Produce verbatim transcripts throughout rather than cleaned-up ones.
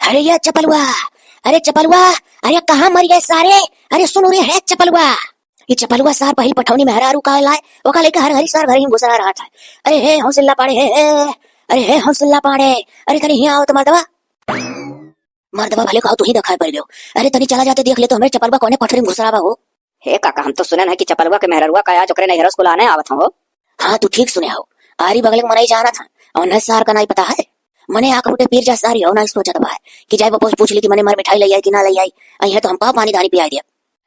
अरे ये चपलुआ, अरे चपलुआ, अरे कहाँ मर गए सारे? अरे सुन रे, हे चपलुआ, ये चपलुआ सार पहिल पठौनी मेहरारू का लाए, ओका लेके हर घरी सार घर ही घुसरा रहत है। अरे हे हौसला पाड़े, हे, हे, अरे हे हौसला पाड़े, अरे तनी हियाँ आओ तो मर्दवा। मर्दवा भले कहो तू ही देखाई पड़ गयो। अरे तनी चला जाते देख ले तो हमरे चपलुआ कौने कोठरी में घुसरा बा हो। हे काका, हम तो सुने ना कि चपलुआ के मेहररुआ का आज ओकरे नैहर से कुल आने आवत हो। हाँ, तू ठीक सुने हो। आरी बगल के मनई जानत है, और न सार का नाई पता है। मने आँख फूटे पीर जा सार, यो नाई सोचत बा कि जाए बपोस पूछ ली कि मने मार मिठाई ले आई कि ना ले आई। अइहे तो हम पाव पानी धानी पियाई दिया।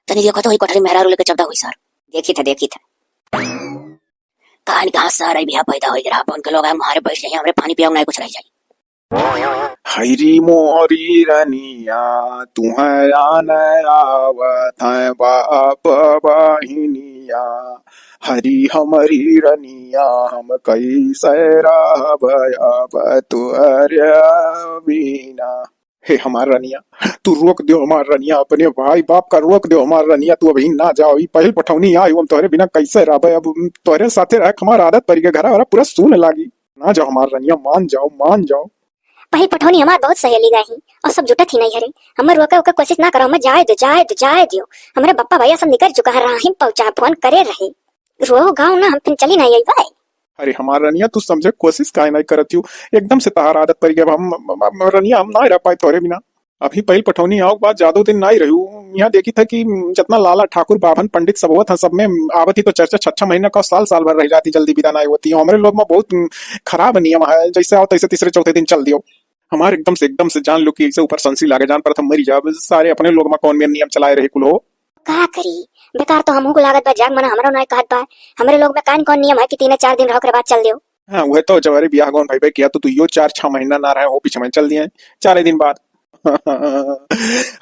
तनी देखो तो वही कोठरी मेहरारू लेके चपदा हुई सार। देखी था, देखी था। कहानी कहाँ सार आई बिया पैदा होई रहा, उनके लोग हम हमारे बैठ जाइए, हमरे पानी पियाओ, नाई कुछ रह जाए। हैरी मोरी रनिया, तुहरा न आवत हैं बाप बहिनिया। हरी हमरी रनिया, हम कैसे रहब अब तुहरे बिना। हे हमार रनिया, तू रोक दियो हमार रनिया, अपने भाई बाप का रोक दियो हमार रनिया, तू अभी ना जाओ, ई पहिल पठौनी आई, हम तोहरे बिना कैसे रहबे, अब तोहरे साथे रह हमार आदत पड़ गई, घरा वरा पूरा सून लागी। ना जाओ हमार रनिया, मान जाओ, मान जाओ। पहिल पठौनी हमार बहुत सहेली गई और सब जुटत ही नहीं हरे। हमर रोके ओके कोशिश ना करो, हमें जाए दो, जाए दो, जाए दियो। हमरे बप्पा भैया सब निकल चुका है, राहिन पहुंचा फोन करे रहे। रो गाँव ना, हम फिर चली नहीं आई भाई। अरे हमार रनिया, तू समझे कोशिश काहे नहीं करत हूँ? एकदम से तहार आदत पड़ गया। हम, हम, हम, रनिया, हम ना रह पाए तोरे बिना। अभी पहिल पठौनी आओ के बाद जादो दिन नाई रहू। यहाँ देखी था कि जितना लाला ठाकुर बाभन पंडित सब होत हैं, सब में आवत ही तो चर्चा छह छह महीना का, साल साल भर रह जाती, जल्दी विदा नाई होती। हमरे लोग में बहुत खराब नियम है, जैसे आओ तैसे तीसरे चौथे दिन चल दियो। हमार एकदम से, एकदम से जान लो कि ऐसे ऊपर संसी लागे, जान पर हम मरी जाब। सारे अपने लोग में कौन मेर नियम चलाए रहे कुल हो। का करी, बेकार तो हमहू को लागत बा, जाग मना हमरो नाई कहत बा। हमरे लोग में कान कौन नियम है कि तीन चार दिन रहो, ओकरे बाद चल दियो। हाँ, वह तो जवारे बियाह गौन भाई भाई किया तो तू यो चार छह महीना ना रहे हो, पीछे में चल दिए चार दिन बाद।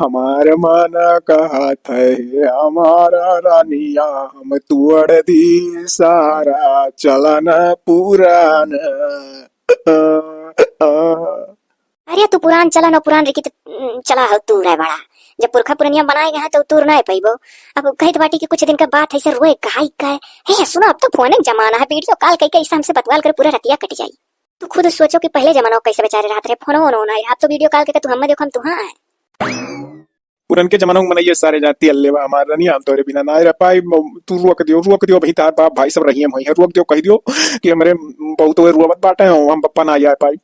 हमार मन कहत है, हमारा रानिया, हम तोड़ दी सारा चलन पुरान। अरे तू पुरान चलन और पुरान रीति त, उम, चला हो तू रे बड़ा। जब पुरखा पुरनिया बनाए गए हैं तो तू नहीं पैबो। अब कहित बाटी कि कुछ दिन का बात है, ऐसे रोए गाई का है। हे सुनो, अब तो फोन के जमाना है, वीडियो कॉल कई के ऐसा हमसे बतवाल करे, पूरा रतिया कट जाई। तू खुद सोचो कि पहले जमाना कैसे बेचारे रहत रहे, फोन वोन ना, अब तो वीडियो कॉल करके तू हमें देखो, हम तुहाँ आए। पुरनके जमाना में मनइया सारे जाती अल्ले बा हमार रनिया, हम तोरे बिना ना रह पाई। म-, तू रोक दियो, रोक दियो, अभी तार बाप भाई सब रहिए होई है, रोक दियो, कह दियो कि हमरे बहुत वे रोवत बाटे हो, हम बप्पा ना आ पाई।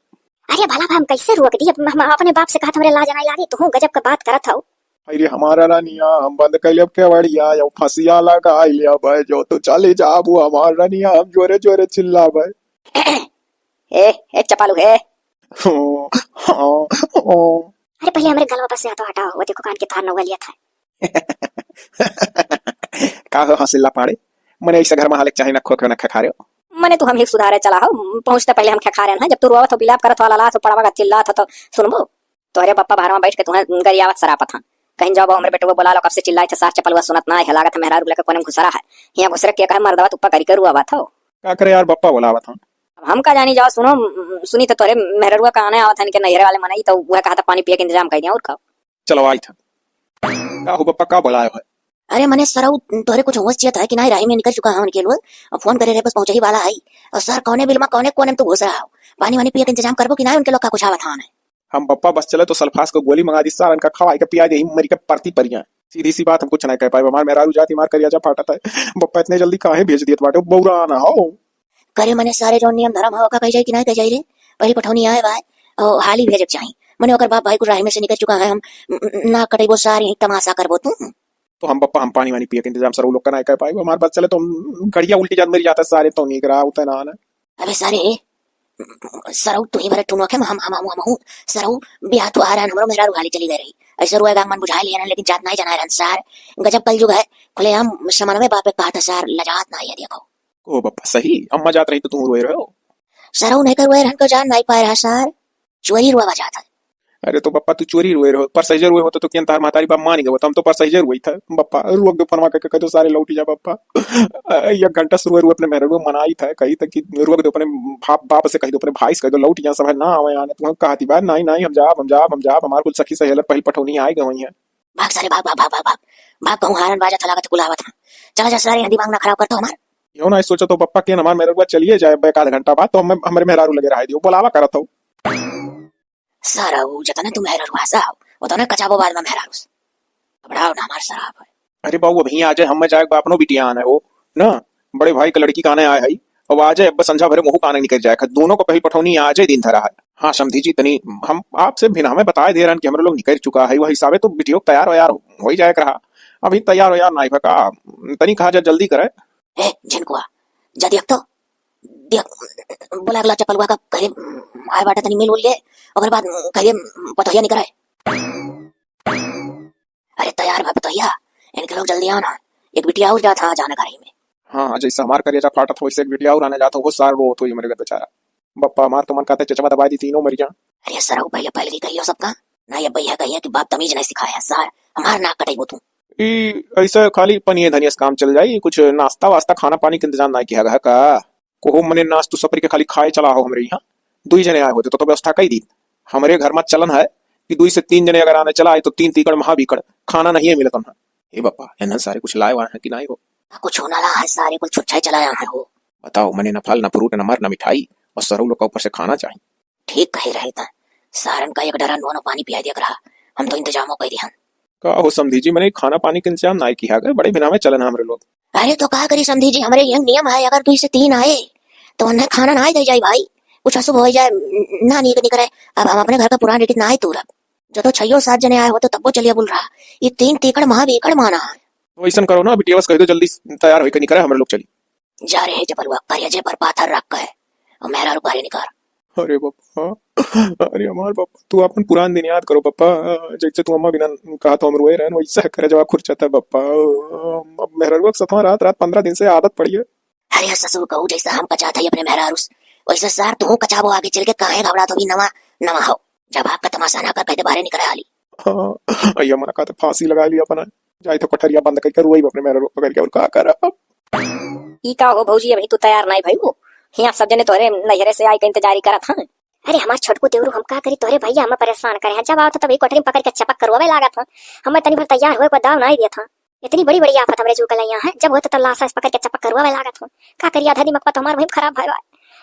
अरे भला बा, हम कैसे रोक दी? अब हम अपने बाप से कहत हमरे लाज ना लागे, तू गजब का बात करत हो। अरे हमारा रनिया, हम बंद कैले अब केवड़िया, या फंसिया लगा ले अब जो तू चली जाबू हमार रनिया, हम जोरे जोरे चिल्लाबे। ए, ए चपालू हे। हो, हो, हो। अरे पहले हमरे गलवा पर से हाथों हटाओ, वो देखो कान के तार नौवा लिया था। का हो हंसिल्ला पाड़े, मने ऐसे घर में हाले के चाहे ना खोखे ना खखारे हो। मने तू हम ही सुधारे चला हो, पहुंचते पहले हम खखारे ना, जब तू रोवत हो, बिलाप करत हो, ललात हो, पड़वा का चिल्लात हो तो सुनबो? तोहरे बप्पा बाहर में बैठ के तुहें गरियावत सरापत हन। कहीं जाओ, हमरे बेटवा बोला लो, कब से चिल्लाई थे, सार चपलुआ सुनत ना है, लागत है मेहरारू लेके कोने में घुसरा है। हियां घुसरे के कहे मर्दवा तुप्पा करी के रुआवत हो। का करे यार, बप्पा बोलावत हन। अब हम का जानी, जाओ सुनो, सुनी तो तोहरे मेहररुआ का आने आवत है, इनके नैहरे वाले मनई, तो वह कहा था पानी पिए के इंतजाम कर दिया, और का? चलो आई था। का हो बप्पा, का बोलायो है? अरे मने सरऊ, तोहरे कुछ होश चियत है कि नहीं? राही में निकल चुका है उनके लोग, और फोन करे रहे, बस पहुंचे ही वाला है। और सर कौने बिल में कौने कोने में तू घुस रहा हो, पानी वानी पिए के इंतजाम करबो कि नहीं? उनके लोग का कुछ आवत है। हम बप्पा बस चले तो सल्फास को गोली मंगा दी, सारन का खवाई के पिया दे, मरी के परती परिया। सीधी सी बात, हम कुछ नहीं कह पाए। हमार मेहरारू जाति मार करिया जा फाटत है। बप्पा इतने जल्दी काहे भेज दियत बाटे, बौरा ना हो। करे मने सारे जौन नियम धर्म हो, का कह जाए कि नहीं कह जाए रे? पहली पठौनी आए बाय, ओ हाली भेजे के चाही। मने ओकर बाप भाई को राही में से निकल चुका है, हम न, न, ना कटेबो सारे, यही तमाशा करबो तू। तो हम बप्पा, हम पानी वानी पिए के इंतजाम सरऊ लोग का नहीं कर पाए। हमार बस चले तो हम गड़िया उल्टी जात मरी जाता सारे, तो नहीं करा उतना ना। अबे सारे, सरऊ तू ही भरे टूनो के हम, हम, हम, हम, हम, सरऊ ब्याह तो आ रहा है, हमरो मेहरारू हाली चली गई रही। ऐसे रुएगा मन बुझा लिया ना, लेकिन जात नहीं जाना है सार। गजब कलयुग है, खुलेआम समन में बाप एक कहा था सार, लजात नहीं है देखो। ओ बप्पा, सही अम्मा जात रही तो तू रोए रहे हो? सरऊ नहीं कर रोए रहन को जान नहीं पाए रहा सार, चोरी रुआ जात है। अरे तो बप्पा तू चोरी रोए रहो, परसैजर रोए होते तो केन तार महतारी बाप मान गए, तो हम तो परसैजर रोई था। बप्पा रोक दो, फोनवा करके कह दो सारे लौटी जा बप्पा। अ, एक घंटा से रोए रोए अपने मेहररुआ मनाई था, कही था कि रोक दो अपने बाप, बाप से कह दो, अपने भाई से कह दो, लौटी जा सब है ना आवे आने। तू हम कहती बात, नहीं, नहीं, हम जाब, हम जाब, हम जाब, हमार कुल सखी सहेलर पहली पठौनी आए गए हैं। भाग सारे भाग, भाग, भाग, भाग, भाग। भाग कहूँ हारन बाजा था लागत कुल आवत है। चला जा सारे, यहाँ दिमाग ना खराब कर तो हमार। यो ना सोचो तो बप्पा के हमार मेहररुआ चलिए जाए एक आध घंटा बाद, तो हम, हमरे मेहरारू लगे रहा दियो, बोलावा करत हो। सरऊ, जतना तू मेहरारू हसा हो, उतना कचाबो बाद में मेहरारू से। घबराओ ना, हमार शराब है। अरे बाबू, अभी आ जाए, हमें जाए, अपनो बिटिया आने हो ना, बड़े भाई के लड़की का आने आए है। अब आ जाए, अब संझा भरे मुँह काने निकल जाए, दोनों को पहल पठौनी आ जाए, दिन धरा है। हाँ समधी जी, तनी हम आपसे बिना हमें बताए दे रहन कि हमरे लोग निकल चुका है, वह हिसाबे तो बिटियो तैयार वैयार हो, हो ही जाए रहा। अभी तैयार वैयार ना ही भका, तनी कहा जा जल्दी करे। ए झिनकुआ, जा देख तो, देख, बोला अगला चपलुआ का घरे आए बाटे, तनी मिल उल ले, ओकर बाद घरे पतोहिया निकरे। अरे तैयार भा पतोहिया, इनके लोग जल्दी आओ ना, एक बिटिया और जात है अचानक घर ही में। हाँ, हाँ, जैसे हमार करेजा फाटत हो, वैसे एक बिटिया और आने जात हो, वो सार रोत होई हमरे घर बेचारा। बप्पा, हमार तो मन कहता है चचवा दबाई दी, तीनों मर जा। अरे सरऊ, पहले पहले की कहियो सबका, ना ये भैया कहिए कि बाप तमीज नहीं सिखाया है, सार हमार नाक कटाई तू। ई ऐसे खाली पनिये धनिये से काम चल जाई, कुछ नाश्ता वास्ता खाना पानी के इंतजाम ना किया गया का? कोहो मने नाच तू सपरी के खाली खाए चला हो हमरे यहाँ। दुई जने आए होते तो, तो व्यवस्था कई दी। हमरे घर में चलन है कि दुई से तीन जने अगर आने चला आए तो तीन तीकड़ महाबीकड़ खाना नहीं है मिलत उन्हें। हे बापा, एन्हन सारे कुछ लाए वाए हैं कि नहीं हो? कुछ होना ला है, सारे कुल छुच्छाई चलाया है हो। बताओ, मने न फल, न फ्रूट, न मर, न मिठाई, और सरऊ लोग का ऊपर से खाना चाहिए। ठीक कहे रहे ता, सारन का एक डरा नोनो पानी पिया दिया रहा, हम तो इंतजामो कर दिहन। का हो समधी जी, मने खाना पानी के इंतजाम नाई किया गए, बड़े बिना में चलन हमरे लोग। अरे तो का करी समधी जी, हमरे यहाँ नियम है, अगर दुई से तीन आए तो उन्हें खाना नाई दे जाए भाई, कुछ अशुभ हो जाए, न-, ना नीक निकले। अब हम अपने घर का पुरान रीति नाई तूरब। जो तो छयो सात जने आए हो तो तब्बो चलिए बोल रहा, ये तीन तीकड़ महाबीकड़ माना है। तो ऐसन करो ना, बिटिया बस कह दो जल्दी तैयार होके निकले, हमरे लोग चली। जा रहे जपलुआ, करेजे पर पाथर रख के, और मेहरारू बाहरे निकार। अरे बप्पा, अरे हमार बप्पा, तू अपन पुरान दिन याद करो बप्पा, जैसे तू अम्मा बिना कहा तो हम रोए रहन, वैसा करे जवा खुरचता बप्पा। अब मेहरारू के सतवा रात रात पन्द्रह दिन से आदत पड़ी है। अरे ससुर कहू, जैसे हम कचात है अपने मेहरारू से, वैसे सार तू कचाबो आगे चल के, काहे घबरात हो भी नवा नवा हो। जब आपका तमाशा ना कर, कह दे बाहरे निकल आली। हाँ, अइया मना का तो फांसी लगा ली अपना। जाए तो कोठरिया बंद करके रोई अपने मेहरारू पकड़ के, और का करब? ई का हो भौजी, अभी तू तैयार नाई भइउ? हियाँ सब जने तोहरे नैहरे से आई के इंतजारी करत हैं। अरे हमार छोटकू देवरू, हम का करी, तोहरे भैया हमें परेशान करे हैं। जब आओ तो तभी कोठरी में पकड़ के चपक करवावे लागत हैं। हमें तनी भर तैयार होए को दाव नाई देत हैं। इतनी बड़ी बड़ी आफत हमरे जू के लइया हैं, जब होए तो लाश आस पकड़ के चपक करवावे लागत हैं। का करी, आधा दिमाग पर तो हमार वही खराब भय बा।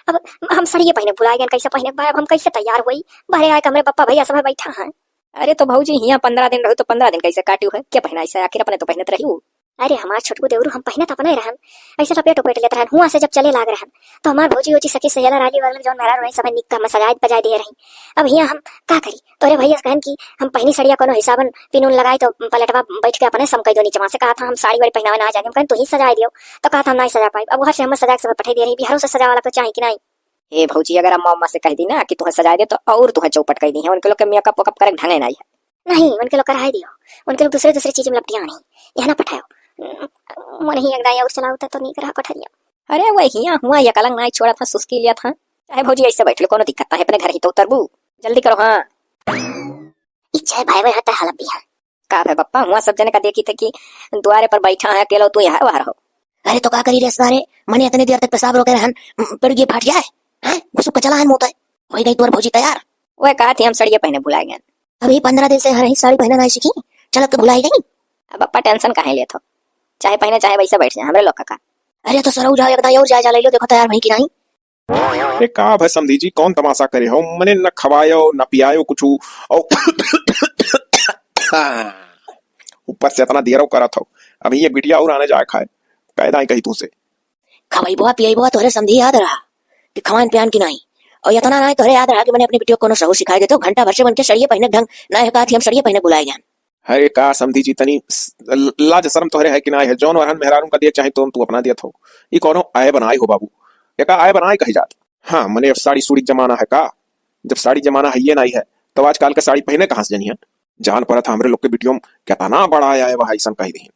अब हम सड़िए पहने भुला गए, कैसे पहने बा, अब हम कैसे तैयार होई? बाहरे आए के हमरे पप्पा भैया सब बैठा हैं। अरे तो भौजी, हियाँ पन्द्रह दिन रहू तो पन्द्रह दिन कैसे काटू है? के पहिनाइस है? आखिर अपने तो पहिनत रही। अरे हमार छोटकू देवरू, हम पहिनत अपने रहन, ऐसे लपेट उपेट लेत रहन, हुआँ से जब चले लाग रहन तो हमार भौजी ओजी सखी सहेला राली वाली जौन मेहरारू रही, सब निक हम सजाए बजाए दिए रही। अब हियाँ हम का करी? तोरे भैया से कहन कि हम पहिनी सड़िया कोनो हिसाबन पिन उन लगाई तो पलटवा बैठ के अपने समकई दो नीचवा से। कहा था हम साड़ी वाड़ी पहनावे ना जानी, हम कहन तू ही सजाए दियो, तो कहा था हम ना सजा पाई। अब घर से हम सजा के सब पठाई दे रही, बिहारों से सजा वाला को चाहे कि नहीं? ए भौजी, अगर अम्मा उम्मा से कह दी ना कि तुहें सजाए दे तो और तुहें चौपट कह दी है। उनके लोग के मेकअप वेकअप करे के ढंगे नहीं है। नहीं, उनके लोग कराए दियो, उनके लोग दूसरे दूसरे चीज में लपटिया नहीं, यहाँ ना पठायो। मन ही एक दाई और चलावता तो नीक रहा कोठरिया। अरे वही हियाँ हुआँ एक अलग नाई छोड़ा था, सुस्की लिया था। चाहे भौजी ऐसे बैठ लो, कोनो दिक्कत ना है, अपने घर ही तो उतरबू। जल्दी करो हाँ। इच्छा है भाई, भाई हटा हालत भी है। का भे बप्पा, हुआँ सब जने का देखी थे कि द्वारे पर बैठा है अकेला, तू यहाँ बाहर हो। अरे तो का करी रे सारे, मने इतने देर तक पेशाब रोके रहन, म, पेड़ ये फाट जाए, हैं? घुसुक के चला हन मोता। होई गई तोर भौजी तैयार। वह कहा थी हम सड़िए पहने भुला गए। अभी पन्द्रह दिन से हर ही साड़ी पहनना नहीं सीखी, चलत के भुलाई गई। अब बप्पा टेंशन काहे लेत हो, चाहे पहने चाहे वैसे बैठ जाए, हमरे लोग का का। अरे तो सरऊ जाओ, एक दाई और जाए, जा ले लो, देखो तैयार भई कि नहीं। अरे का भय समधी जी, कौन तमाशा करे हो? मने न खवायो, न पियायो कुछु, और ऊपर से इतना देरो करत हो। अभी ये बिटिया और आने जाए खाए, कैदा ही कही तुमसे। खवाई बुआ, पियाई बुआ, तोहरे समधी याद रहा कि खवान पियान की नहीं। और इतना नहीं तोहरे याद रहा कि मने अपनी बिटिया को कोनो सहूर सिखाई देते हो, घंटा भर से बन के सड़िए पहिने ढंग ना है, कहा थी हम सड़िए पहिने बुलाए जान। अरे का समधी जी, तनी स-, ल-, लाज शर्म तोहरे है कि ना है? जौन वरहन मेहरारू का दिए चाहे तो तू अपना दियत हो। ई कोनो आए बनाए हो बाबू, एका आए बनाए कही जात। हाँ, मने अब साड़ी सूड़ी के जमाना है का? जब साड़ी जमाना है ये नहीं है, तब आजकल के साड़ी पहने कहाँ से जनिया? जान पड़त है हमरे लोग के बिटियो में कितना बड़ा आया है, वह ऐसन कही दही।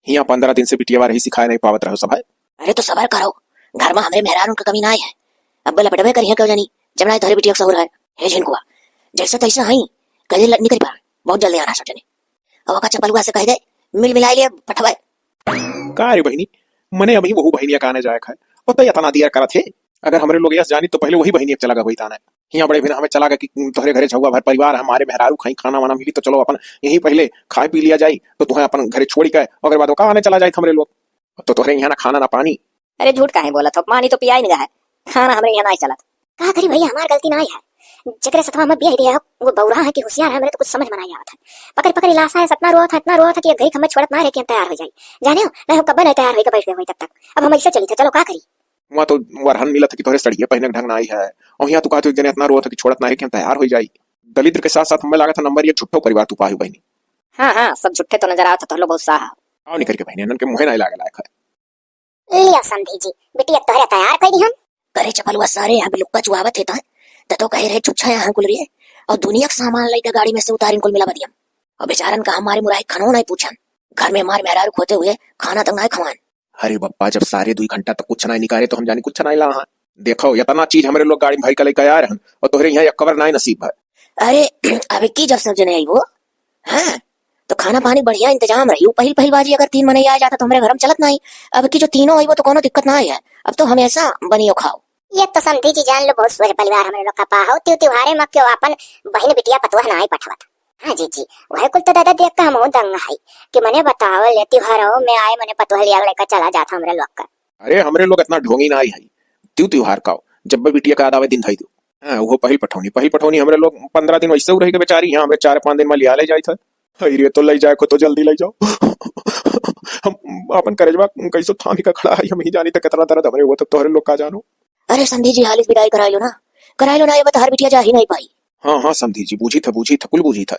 हियाँ पन्द्रह दिन से बिटिया रही सिखाए नहीं पावत रहो सब है। अरे तो सबर करो, घर में हमरे मेहरारू का कमी ना है। अब लपटबे करिए क्यों जानी, जब ना तोहरे बिटिया के सहूर है। हे झिनकुआ, जैसे तैसे हई, कहे लग निकल पा, बहुत जल्दी आना सब जने। अब ओका चपलुआ से कह दे, मिल मिलाई ले पठवाए। का रे बहिनी, मने अभी वहू बहिनिया का आने जाए खाए, और तै इतना देर करत है। अगर हमरे लोग यस जानी तो पहले वही बहिनिया के चला गए वही ताने। हियाँ बड़े भी ना हमें चला गए कि तोहरे घरे झउआ भर परिवार है, हमारे मेहरारू खाई, खाना वाना मिली तो चलो अपन यहीं पहले खाए पी लिया जाई, तो तुहें अपन घरे छोड़ी के ओकर बाद ओका आने चला जाए हमरे लोग। तो तोहरे यहाँ ना खाना ना पानी। अरे झूठ काहे बोलत हो, पानी तो पियाई नहीं है, खाना हमरे यहाँ नहीं चलत। का करी भैया, हमार गलती नहीं है, जेकरे सथवा हम बियाह दिया है, वो बौरा है कि होशियार है, हमरे तो कुछ समझ में नाहीं आवत है। पकड़ पकड़ लासा है, इतना रोवत है, इतना रोवत है कि एक घड़ी खम्मे छोड़त ना रहे कि हम तैयार हो जाई। जाने हो, नहीं हो कब्बे नहीं तैयार होई के बैठ गए होई तब तक। अब हम ऐसे चली थे, चलो का करी? वहाँ तो वरहन मिलत है कि तोहरे सड़िए पहने के ढंग ना आई है, और यहाँ तू कहत हो एक जने इतना रोवत है कि छोड़त ना रहे कि हम तैयार हो जाई। दलिद्र के साथ साथ हमें लागत है नंबर एक झूठो परिवार तू पाहु बहिनी। हाँ, हाँ, सब झूठे तो नजर आवत है, तोहलो बहुत साह। आओ निकर के बहिनी, इनन के मुँहे नाहीं लागे लायक है। लियो समधी जी, बिटिया तोहरे तैयार कइ दिहन। करे चपलुआ सारे, यहाँ लुक्का चुआवत है त, त तो कहे रहे चुप छाया हाँ कुल रे, और दुनिया के सामान लइके गाड़ी में से उतारिन कुल मिला बदियम। और बेचारन का हमारे मुराई खानो नाहीं पूछन, घर में हमारे मेहरारू खोते हुए खाना तक नाहीं खवान। अरे बप्पा, जब सारे दुई घंटा तक कुछ नाहीं निकारे तो हम जानी कुछ नाहीं ला हाँ। देखो, इतना चीज हमरे लोग गाड़ी में भर के लइके आए रहन और तोहरे यहाँ एक कबर नाहीं नसीब है। अरे अब की जब सब जने आई वो, हाँ, तो खाना पानी बढ़िया इंतजाम रही। पहिल पहिल बाजी अगर तीन मनई आ जाता तो हमरे घर में चलत नाहीं। अब की जो तीनों आई वो तो कोनो दिक्कत नाहीं है, अब तो हमेशा बनियो खाओ। ये तो समधी जी जान लो, बहुत सोझ परिवार हमरे लोग का पा हो। त्यू त्योहारे में क्यों अपन बहिन बिटिया पतोह नाहीं पठवत। हाँ जी जी, वह कुल तो दादा देख के हमहू दंग है कि मने बताओ ले त्योहारों में आए मने पतोह लिया लइका चला जाता हमरे लोग का। अरे हमरे लोग इतना ढोंगी नाहीं है, त्यू त्योहार का जब बिटिया का याद आवे दिन धई दो। हाँ, वो पहिल पठौनी, पहिल पठौनी हमरे लोग पन्द्रह दिन वैसे रह के बेचारी, यहाँ हमरे चार पाँच दिन में लिया ले जाई था। अरे तो ले जाए को तो जल्दी ले जाओ। हम अपन करेजवा कैसो थामी का खड़ा है, हम ही जानी तो कितना दर्द हमरे वो तो तोहरे लोग का जानो। अरे समधी जी, हालिस विदाई कराई लो ना, कराई लो ना, ये बता हर बिटिया जा ही नाहीं पाई। हाँ हाँ समधी जी, बूझी था, बूझी था, कुल बूझी था।